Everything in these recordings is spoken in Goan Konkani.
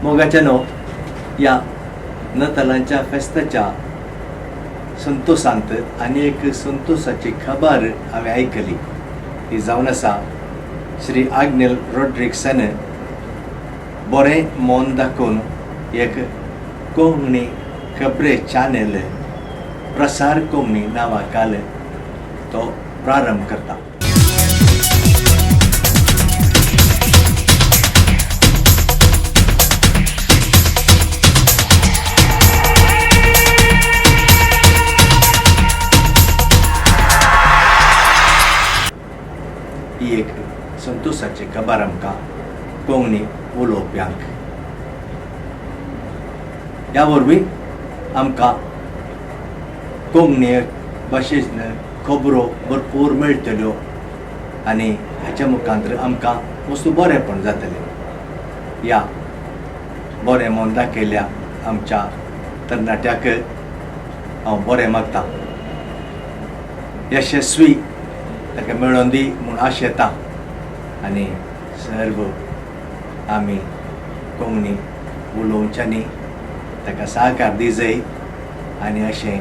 मोगाच्यानो, ह्या नतालांच्या फेस्ताच्या संतोसांत आनी एक संतोसाची खबर हांवें आयकली. ती जावन आसा श्री आग्नेल रॉड्रिक्सान बरें मन दाखोवन एक कोंकणी खबरे चॅनल प्रसार कोंकणी नांवा खाल तो प्रारंभ करता. ही एक संतोसाची खबर आमकां कोंकणी उलोवप्यांक. ह्या वरवीं आमकां कोंकणी भाशेन खबरो भरपूर मेळटल्यो आनी हाच्या मुखार आमकां वस्तू बरेंपण जातलें. ह्या बरें मन दाखयल्या आमच्या तरणाट्याक हांव बरें मागता, यशस्वी ताका मेळोन दी म्हूण आशेता आनी सर्व आमी कोंकणी उलोवच्यांनी ताका सहकार दी जाय आनी अशें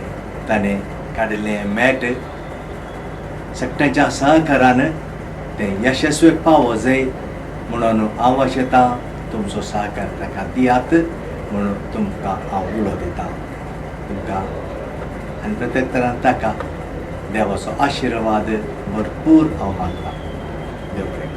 ताणें काडिल्लें मॅट सगळ्यांच्या सहकारान तें यशस्वी पावो जाय म्हणून हांव आशेतां. तुमचो सहकार ताका दियात म्हणून तुमकां हांव उलो दितां. तुमकां आनी प्रत्येक तरान ताका देवाचो आशिर्वाद भरपूर हांव मागतां. देव बरें.